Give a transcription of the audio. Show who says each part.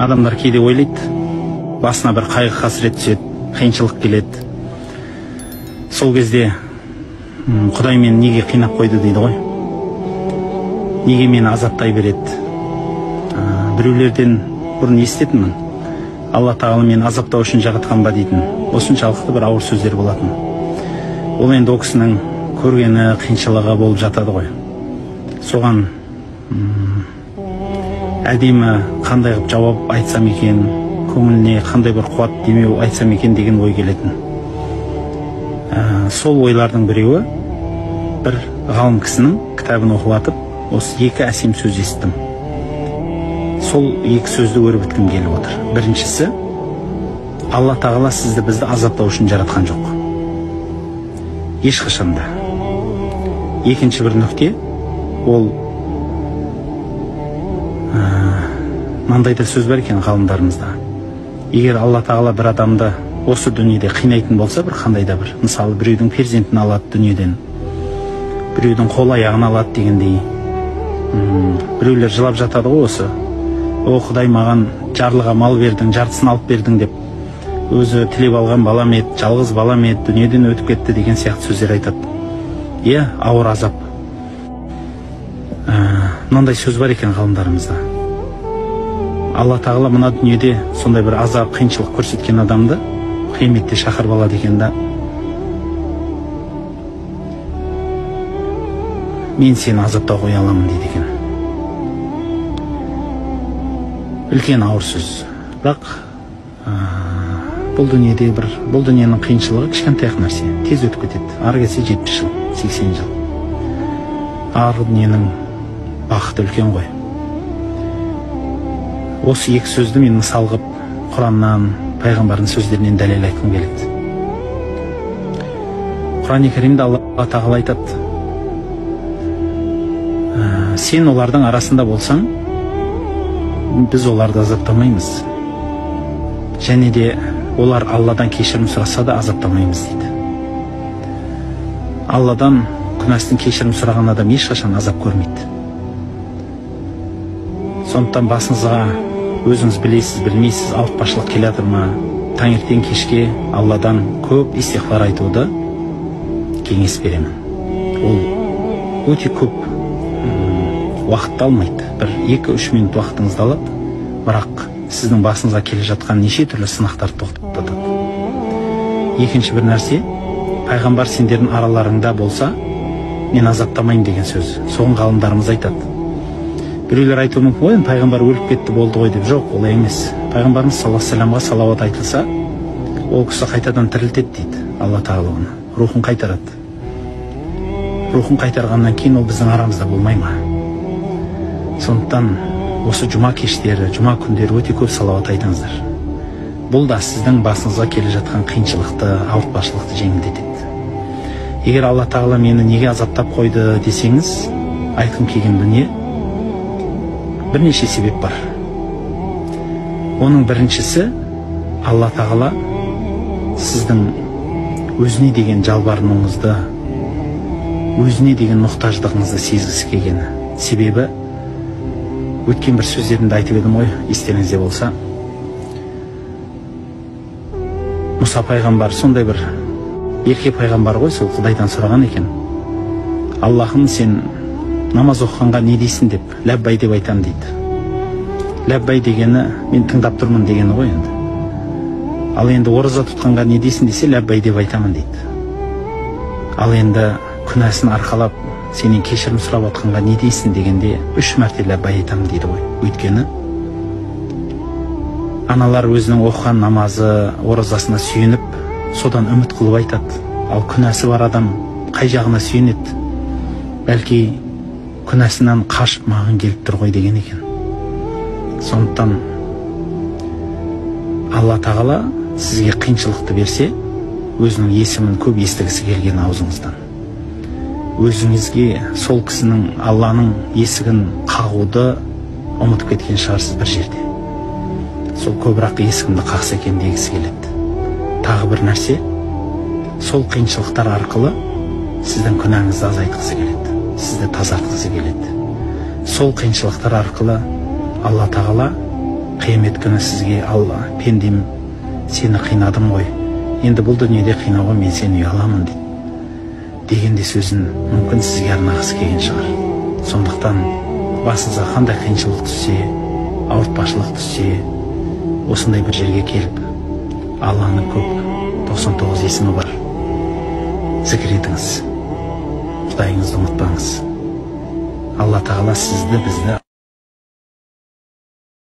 Speaker 1: Адамдар кейде ойлайды, басына бір қайғы қасірет түседі, қиыншылық келеді. Сол кезде Құдай мені неге қинап қойды дейді ғой. Неге мені азаптай береді? Біреулерден бұрын еститінмін. Алла тағала мені азаптау үшін жаратқан ба дейтін. Осыншалықты бір ауыр сөздер болатын. Ол енді ол кісінің көргені, қиыншылығы болып жатады ғой. Соған әдемі қандай қылып жауап айтсам екен, көңіліне қандай бір қуат демеу айтсам екен деген ой келетін. Сол ойлардың біреуі бір ғалым кісінің кітабын оқып атып, осы екі әсем сөз естідім. Сол екі сөзді өрбіткім келіп отыр. Біріншісі, Алла тағала сізді бізді азаптау үшін жаратқан жоқ. Ешқашан да. Екінші бір нүкте, ол мынандай да сөз бар екен ғалымдарымызда. Егер Алла тағала бір адамды осы дүниеде қинайтын болса, бір қандай да бір, мысалы біреудің перзентін алады дүниеден, біреудің қол аяғын алады дегендей, біреулер жылап жатады ғой осы. О, Құдай маған жарлыға мал бердің, жартысын алып бердің деп, өзі тілеп алған балам еді, жалғыз балам еді, дүниеден өтіп кетті деген сияқты сөздер айтады. Иә, ауыр азап. Мынандай сөз бар екен ғалымдарымызда. Алла тағала мына дүниеде сондай бір азап, қиыншылық көрсеткен адамды қияметте шақырып алады екен да, мен сені азаптау қоя аламын дейді екен. Үлкен ауыр сөз. Бірақ бұл дүниеде бір, бұл дүниенің қиыншылығы кішкентай ақ нәрсе, тез өтіп кетеді. Ары кетсе 70 жыл, 80 жыл. Арғы дүниенің бақыты үлкен ғой. Осы екі сөзді мен мысал қылып Құраннан, пайғамбардың сөздерінен дәлел айтқым келеді. Құран-ы Кәрімде Алла тағала айтады: сен олардың арасында болсаң, біз оларды азаптамаймыз. Және де олар Алладан кешірім сұраса да азаптамаймыз дейді. Алладан күнәсін кешірім сұраған адам ешқашан азап көрмейді. Сондықтан басыңызға өзіңіз білесіз, білмейсіз, ауыртпашылық келе жатыр ма, таңертең кешке Алладан көп истиғфар айтуды кеңес беремін. Ол өте көп уақытты алмайды. Бір 2-3 минут уақытыңызды алады, бірақ сіздің басыңызға келе жатқан неше түрлі сынақтарды тоқтатады. Екінші бір нәрсе, пайғамбар сендердің араларыңда болса, мен азаптамаймын деген сөз. Соған ғалымдарымыз айтады. Біреулер айтуы мүмкін ғой, енді пайғамбар өліп кетті болды ғой деп. Жоқ, олай емес. Пайғамбарымыз саллаллаху алейхи вассаламға салауат айтылса, ол кісі қайтадан тірілтеді дейді Алла тағала оны. Рухын қайтарады. Рухын қайтарғаннан кейін ол біздің арамызда болмай ма? Сондықтан осы жұма кештері, жұма күндері өте көп салауат айтыңыздар. Бұл да сіздің басыңызға келе жатқан қиыншылықты, ауыртпашылықты жеңілдетеді. Егер Алла тағала мені неге азаптап қойды десеңіз, айтқым келген дүние бірнеше себеп бар. Оның біріншісі, Алла тағала сіздің өзіне деген жалбарынуыңызды, өзіне деген мұқтаждығыңызды сезгісі келгені. Себебі өткен бір сөздерімді айтып едім ғой, естеріңізде болса. Мұса пайғамбар сондай бір ерке пайғамбар ғой, сол Құдайдан сұраған екен. Аллахым, сен намаз оқығанға не дейсің деп, ләббай деп айтам дейді. Ләббай дегені мен тыңдап тұрмын дегені ғой енді. Ал енді ораза тұтқанға не дейсің десе, ләббай деп айтамын дейді. Ал енді күнәсін арқалап сенен кешірім сұрап отқанға не дейсің дегенде 3 мәрте ләббай айтамын дейді ғой. Өйткені аналар өзінің оқыған намазы, оразасына сүйеніп, содан үміт қылып айтады. Ал күнәсі бар адам қай жағына сүйенеді? Бәлки күнәсінен қашып маған келіп тұр ғой деген екен. Сондықтан Алла тағала сізге қиыншылықты берсе, өзінің есімін көп естігісі келген аузыңыздан. Өзіңізге сол кісінің, Алланың есігін қағуды ұмытып кеткен шығарсыз бір жерде. Сол көбірек есігімді қақса екен дегісі келеді. Тағы бір нәрсе, сол қиыншылықтар арқылы сіздің күнәңізді азайтқысы келеді, сізді тазартқысы келеді. Сол қиыншылықтар арқылы Алла тағала Қиямет күні сізге Алла, пендем, сені қинадым ғой, енді бұл дүниеде қинауға мен сені ұяламын дейді дегенде сөзін мүмкін сізге арнағысы келген шығар. Сондықтан басыңызға қандай қиыншылық түссе, ауыртпашылық түссе, осындай бір жерге келіп Алланың көп 99 есімі бар, зікір етіңіз, Құдайыңызды ұмытпаңыз. Алла Тағала сізді, бізді